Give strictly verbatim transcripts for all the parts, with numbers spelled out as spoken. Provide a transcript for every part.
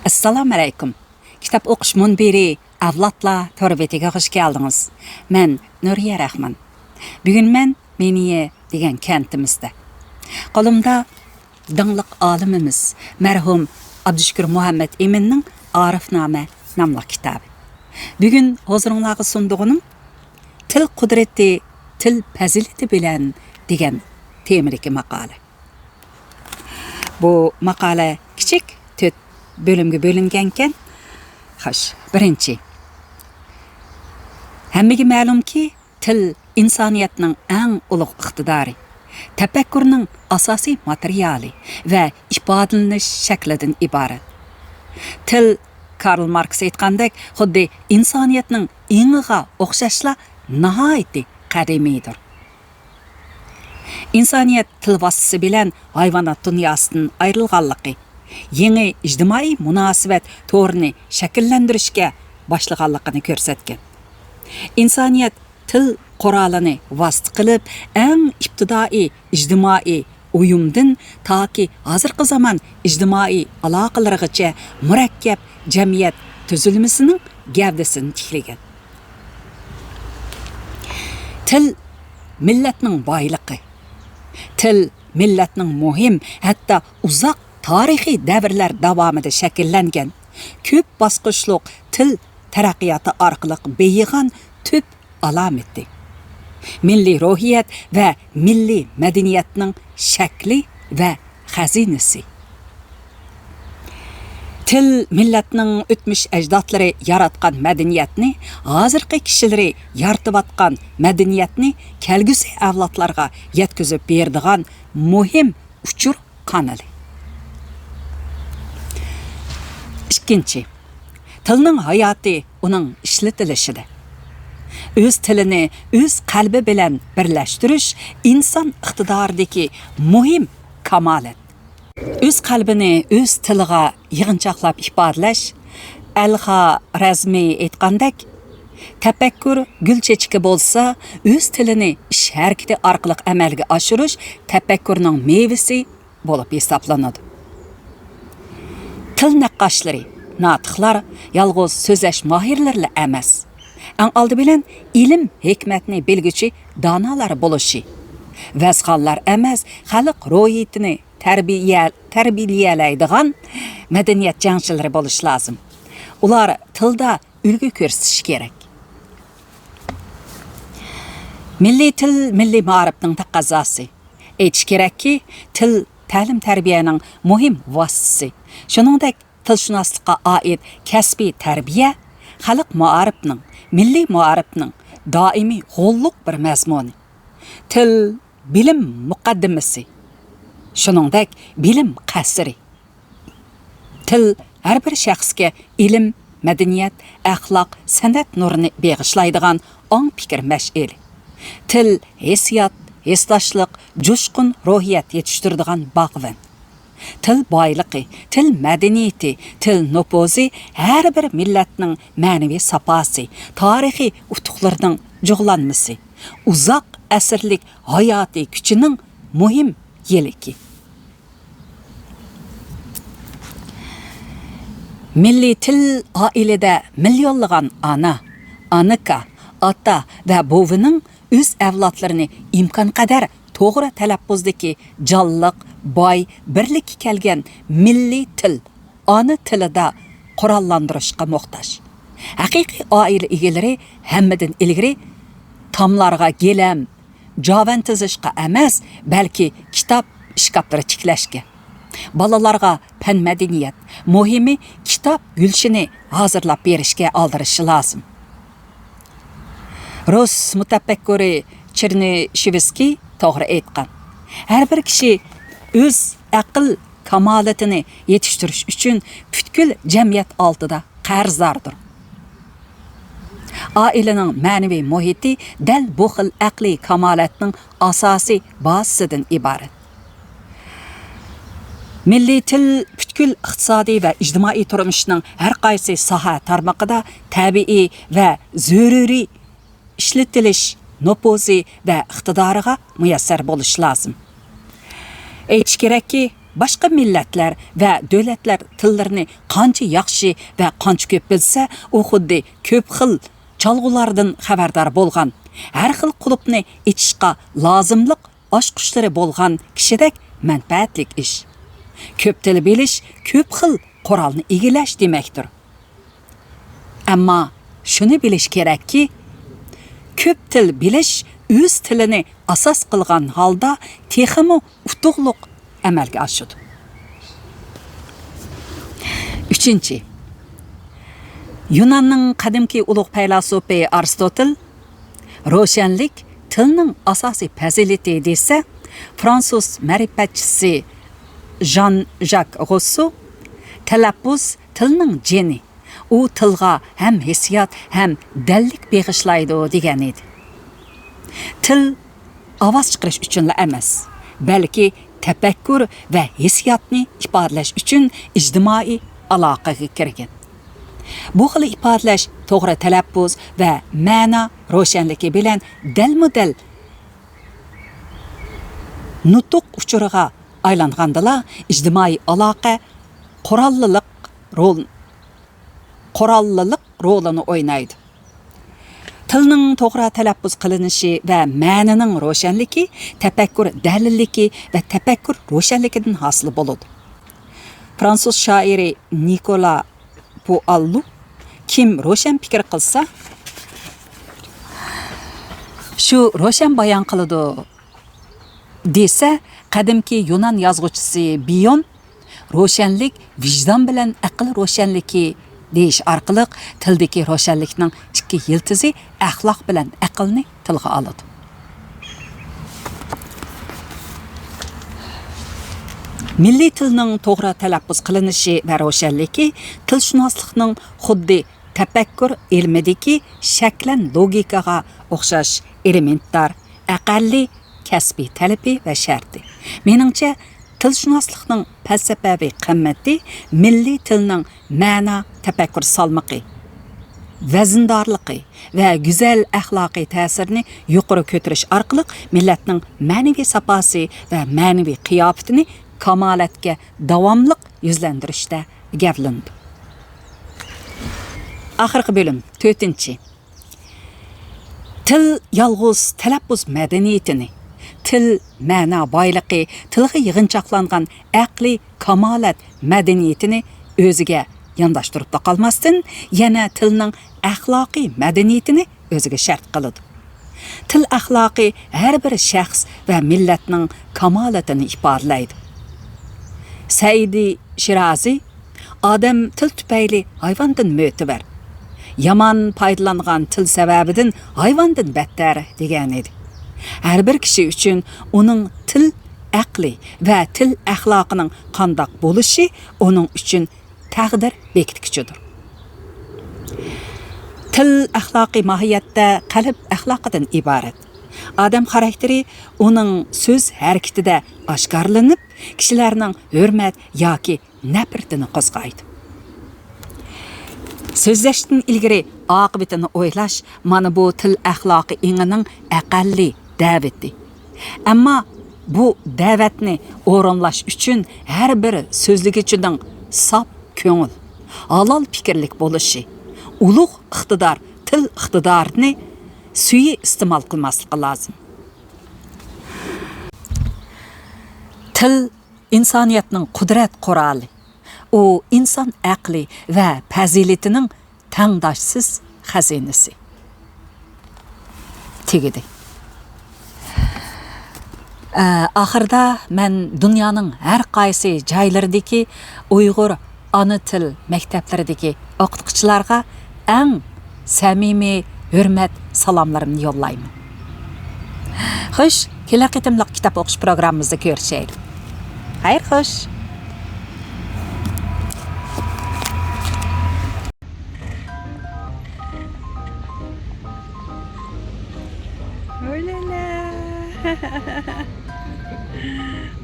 ئەسسالامۇئەلەيكۇم. كىتاب ئوقۇش مۇنبىرى ئەۋلادلار تور بېتىگە خۇش كەلدىڭىز. مەن نۇرىيە رەھمان. بۈگۈن مەن مېنىيە دېگەن كەنتىمىزدە. قولۇمدا داڭلىق ئالىمىمىز مەرھۇم ئابدۇشۈكۈر مۇھەممەت ئىمىننىڭ ئارىفنامە ناملىق كىتابى. بۈگۈن ھۇزۇرۇڭلارغا سۇندۇغىنىم تىل قۇدرىتى، تىل پەزىلىتى بىلەن دېگەن تېمىدىكى ماقالە. بۇ ماقالە كىچىك، تۆت بۆلۈمگە بۆلۈنگەنكەن. خوش، بىرىنچى. ھەممىگە مەلۇمكى، تىل ئىنسانىيەتنىڭ ئەڭ ئۇلۇغ ئىقتىدارى، تەپەككۇرنىڭ ئاساسىي ماتېرىيالى ۋە ئىپادىلىنىش شەكلىدىن ئىبارەت. تىل، كارل ماركس ئېيتقاندەك، خۇددى ئىنسانىيەتنىڭ ئېڭىغا ئوخشاشلا ناھايىتى قەدىمىيدۇر. ئىنسانىيەت تىل ۋاسىتىسى بىلەن ھايۋانات دۇنياسىدىن ئايرىلغانلىقى، يېڭى ئىجتىمائىي مۇناسىۋەت تورىنى شەكىللەندۈرۈشكە باشلىغانلىقىنى كۆرسەتكەن. ئىنسانىيەت تىل قورالىنى ۋاسىتە قىلىپ، ئەڭ ئىپتىدائىي ئىجتىمائىي ئۇيۇمدىن تاكى ھازىرقى زامان ئىجتىمائىي ئالاقىلىرىغىچە مۇرەككەپ جەمئىيەت تۈزۈلمىسىنىڭ گەۋدىسىنى تىكلىگەن. تىل مىللەتنىڭ بايلىقى. تىل مىللەتنىڭ مۇھىم، ھەتتا ئۇزاق تارىخىي دەۋرلەر داۋامىدا شەكىللەنگەن، كۆپ باسقۇچلۇق تىل تەرەققىياتى ئارقىلىق بېيىغان تۈپ ئالامىتى، مىللىي روھىيەت ۋە مىللىي مەدەنىيەتنىڭ شەكلى ۋە خەزىنىسى. تىل مىللەتنىڭ ئۆتمۈش ئەجدادلىرى ياراتقان مەدەنىيەتنى، ھازىرقى كىشىلىرى يارىتىۋاتقان مەدەنىيەتنى كەلگۈسى ئەۋلادلارغا يەتكۈزۈپ بېرىدىغان مۇھىم ئۇچۇر قانىلى. ئىككىنچى، تىلنىڭ ھاياتى ئۇنىڭ ئىشلىتىلىشىدە. ئۆز تىلىنى ئۆز قەلبى بىلەن بىرلەشتۈرۈش ئىنسان ئىقتىدارىدىكى مۇھىم كامالەت. ئۆز قەلبىنى ئۆز تىلىغا يىغىنچاقلاپ ئىپادىلەش، ئەلخارەزمى ئېيتقاندەك، تەپەككۇر گۈل چېچىكى بولسا، ئۆز تىلىنى ئىش ھەرىكىتى ئارقىلىق ئەمەلگە ئاشۇرۇش تەپەككۇرنىڭ مېۋىسى بولۇپ ھېسابلىنىدۇ. تىل نەققاشلىرى، ناتىقلار يالغۇز سۆزلەش ماھىرلىرىلا ئەمەس، ئەڭ ئالدى بىلەن ئىلىم ھېكمەتنى بىلگۈچى دانالار بولۇشى، ۋەزخانلار ئەمەس، خەلق روھىيىتىنى تەربىيە-، تەربىيەلەيدىغان مەدەنىيەت جەڭچىلىرى بولۇشى لازىم. ئۇلار تىلدا ئۈلگە كۆرسىتىشى كېرەك. مىللىي تىل مىللىي مائارىپنىڭ تەقەززاسى. ئېيتىش كېرەككى، تىل تەلىم-تەربىيەنىڭ مۇھىم ۋاسىتىسى. شۇنىڭدەك، تىلشۇناسلىققا ئائىت كەسپىي تەربىيە خەلق مائارىپىنىڭ، مىللىي مائارىپنىڭ دائىمىي غوللۇق بىر مەزمۇنى. تىل بىلىم مۇقەددىمىسى، شۇنىڭدەك بىلىم قەسرى. تىل ھەر بىر شەخسكە ئىلىم، مەدەنىيەت، ئەخلاق، سەنئەت نۇرىنى بېغىشلايدىغان ئاڭ پىكىر مەشئىلى. تىل ھېسسىيات، ھېسداشلىق، جۇشقۇن روھىيەت يېتىشتۈرىدىغان باغۋەن. تىل بايلىقى، تىل مەدەنىيىتى، تىل نوپۇزى ھەر بىر مىللەتنىڭ مەنىۋى ساپاسى، تارىخىي ئۇتۇقلىرىنىڭ جۇغلانمىسى، ئۇزاق ئەسىرلىك ھاياتىي كۈچىنىڭ مۇھىم يىلىكى. مىللىي تىل ئائىلىدە مىليونلىغان ئانا، ئانىكا، ئاتا ۋە بوۋىنىڭ ئۆز ئەۋلادلىرىنى ئىمكانقەدەر توغرا تەلەپپۇزدىكى جانلىق، باي، بىرلىككە كەلگەن مىللىي تىل، ئانا تىلىدا قوراللاندۇرۇشقا موھتاج. ھەقىقىي ئائىلە ئىگىلىرى ھەممىدىن ئىلگىرى تاملارغا گىلەم، جاۋەن تىزىشقا ئەمەس، بەلكى كىتاب ئىشكاپلىرى تىكلەشكە، بالىلارغا پەن-مەدەنىيەت، مۇھىمى كىتاب گۈلشىنى ھازىرلاپ بېرىشكە ئالدىرىشى لازىم. رۇس مۇتەپەككۇرى چېرنىشېۋسكىي توغرا ئېيتقان، ھەر بىر كىشى ئۆز ئەقىل كامالىتىنى يېتىشتۈرۈش ئۈچۈن پۈتكۈل جەمئىيەت ئالدىدا قەرزداردۇر. ئائىلىنىڭ مەنىۋى مۇھىتى دەل بۇ خىل ئەقلىي كامالەتنىڭ ئاساسىي بازىسىدىن ئىبارەت. مىللىي تىل پۈتكۈل ئىقتىسادىي ۋە ئىجتىمائىي تۇرمۇشنىڭ ھەر قايسى ساھە تارمىقىدا تەبىئىي ۋە زۆرۈرىي ئىشلىتىلىش نوپۇزى ۋە ئىقتىدارىغا مۇيەسسەر بولۇشى لازىم. ئېيتىش كېرەككى، باشقا مىللەتلەر ۋە دۆلەتلەر تىللىرىنى قانچە ياخشى ۋە قانچە كۆپ بىلسە، ئۇ خۇددى كۆپ خىل چالغۇلاردىن خەۋەردار بولغان، ھەر خىل قۇلۇپنى ئېچىشقا لازىملىق ئاچقۇچلىرى بولغان كىشىدەك مەنپەئەتلىك ئىش. كۆپ تىل بىلىش كۆپ خىل قورالنى ئىگىلەش دېمەكتۇر. ئەمما شۇنى بىلىش كېرەككى، كۆپ تىل بىلىش ئۆز تىلىنى ئاساس قىلغان ھالدا تېخىمۇ ئۇتۇقلۇق ئەمەلگە ئاشىدۇ. ئۈچىنچى، يۇناننىڭ قەدىمكى ئۇلۇغ پەيلاسوپى ئارستوتىل روشەنلىك تىلنىڭ ئاساسىي پەزىلىتى دېسە، فرانسۇز مەرىپەتچىسى ژان ژاك روسسو تەلەپپۇز تىلنىڭ جېنى، ئۇ تىلغا ھەم ھېسسىيات، ھەم دەللىك بېغىشلايدۇ دېگەن ئىدى. تىل ئاۋاز چىقىرىش ئۈچۈنلا ئەمەس، بەلكى تەپەككۇر ۋە ھېسسىياتنى ئىپادىلەش ئۈچۈن ئىجتىمائىي ئالاقىگە كىرگەن. بۇ خىل ئىپادىلەش توغرا تەلەپپۇز ۋە مەنا روشەنلىكى بىلەن دەلمۇدەل نۇتۇق ئۇچۇرىغا ئايلانغاندىلا، ئىجتىمائىي ئالاقە قوراللىلىق رول، قوراللىلىق رولىنى ئوينايدۇ. تىلنىڭ توغرا تەلەپپۇز قىلىنىشى ۋە مەنىنىڭ روشەنلىكى تەپەككۇر دەلىللىكى ۋە تەپەككۇر روشەنلىكىدىن ھاسىل بولىدۇ. فرانسۇز شائىرى نىكولا بوئاللو، «كىم روشەن پىكىر قىلسا، شۇ روشەن بايان قىلىدۇ» دېسە، قەدىمكى يۇنان يازغۇچىسى بىئون، «روشەنلىك ۋىجدان بىلەن ئەقىل روشەنلىكى» دېيىش ئارقىلىق تىلدىكى روشەنلىكنىڭ ئىككى يىلتىزى، ئەخلاق بىلەن ئەقىلنى تىلغا ئالىدۇ. مىللىي تىلنىڭ توغرا تەلەپپۇز قىلىنىشى ۋە روشەنلىكى تىلشۇناسلىقنىڭ خۇددى تەپەككۇر ئىلمىدىكى شەكلەن لوگىكىغا ئوخشاش ئېلېمېنتار، ئەقەللىي كەسپىي تەلىپى ۋە شەرتى. مېنىڭچە، تىلشۇناسلىقنىڭ پەلسەپەۋى قىممىتى مىللىي تىلنىڭ مەنا، تەپەككۇر سالمىقى، ۋەزىندارلىقى ۋە گۈزەل ئەخلاقىي تەسىرىنى يۇقىرى كۆتۈرۈش ئارقىلىق مىللەتنىڭ مەنىۋى ساپاسى ۋە مەنىۋى قىياپىتىنى كامالەتكە داۋاملىق يۈزلەندۈرۈشتە گەۋدىلىنىدۇ. ئاخىرقى بۆلۈم، تۆتىنچى. تىل يالغۇز تەلەپپۇز مەدەنىيىتىنى، تىل مەنا بايلىقى، تىلغا يىغىنچاقلانغان ئەقلىي كامالەت مەدەنىيىتىنى ئۆزىگە يانداشتۇرۇپلا قالماستىن، يەنە تىلنىڭ ئەخلاقىي مەدەنىيىتىنى ئۆزىگە شەرت قىلىدۇ. تىل ئەخلاقى ھەر بىر شەخس ۋە مىللەتنىڭ كامالىتىنى ئىپادىلەيدۇ. سەئىدى شىرازى، «ئادەم تىل تۈپەيلى ھايۋاندىن مۆتىبەر. يامان پايدىلانغان تىل سەۋەبىدىن ھايۋاندىن بەتتەر» دېگەنىدى. ھەر بىر كىشى ئۈچۈن ئۇنىڭ تىل ئەقلى ۋە تىل ئەخلاقىنىڭ قانداق بولۇشى ئۇنىڭ ئۈچۈن تەقدىر بېكىتكۈچىدۇر. تىل ئەخلاقى ماھىيەتتە قەلب ئەخلاقىدىن ئىبارەت. ئادەم خاراكتېرى ئۇنىڭ سۆز ھەرىكىتىدە ئاشكارىلىنىپ، كىشىلەرنىڭ ھۆرمەت ياكى نەپرىتىنى قوزغايدۇ. سۆزلەشتىن ئىلگىرى ئاقىۋىتىنى ئويلاش، مانا بۇ تىل ئەخلاقى ئېڭىنىڭ ئەقەللىي دەۋىتى. ئەمما بۇ دەۋەتنى ئورۇنلاش ئۈچۈن ھەر بىر سۆزلىگۈچىنىڭ ساپ كۆڭۈل، ھالال پىكىرلىك بولۇشى، ئۇلۇغ ئىقتىدار، تىل ئىقتىدارىنى سۈيى ئىستېمال قىلماسلىقى لازىم. تىل ئىنسانىيەتنىڭ قۇدرەت قورالى. ئۇ ئىنسان ئەقلى ۋە پەزىلىتىنىڭ تەڭداشسىز خەزىنىسى. تۈگىدى. ئە، ئاخىرىدا مەن دۇنيانىڭ ھەر قايسى جايلىرىدىكى ئۇيغۇر ئانا تىل مەكتەپلىرىدىكى ئوقۇتقۇچىلارغا ئەڭ سەمىمىي ھۆرمەت سالاملىرىمنى يوللايمەن. خوش، كېلەر قېتىملىق كىتاب ئوقۇش پروگراممىمىزدا كۆرۈشەيلى. خەير خوش. ھويلىلە.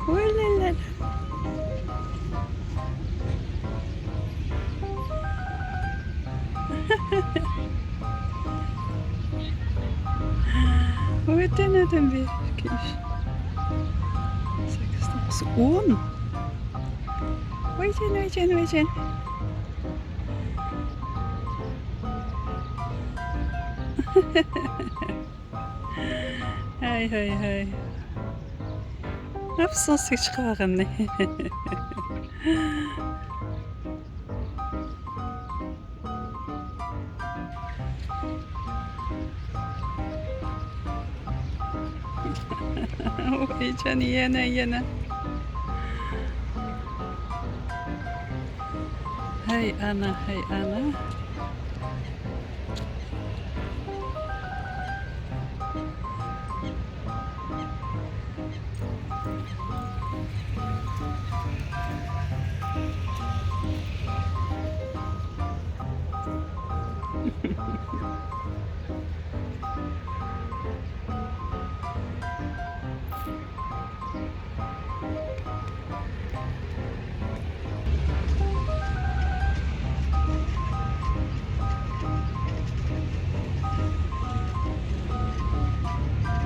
ھويلىلە. ۋەتەن ئادەم بىر، ئىككى، ئۈچ، سەككىز، توققۇز، ئون. ۋايجان، ۋايجان، ۋايجان. ھاي، ھاي، ھاي. ئەپسۇسكى چىقىۋالغىنى. ۋايجان، يەنە، يەنە. ھەي ئانا، ھەي ئانا.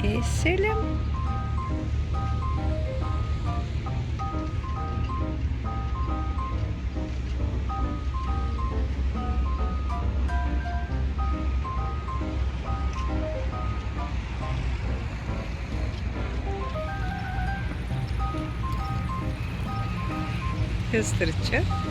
ئەسسالام. كۆزلىرىچە.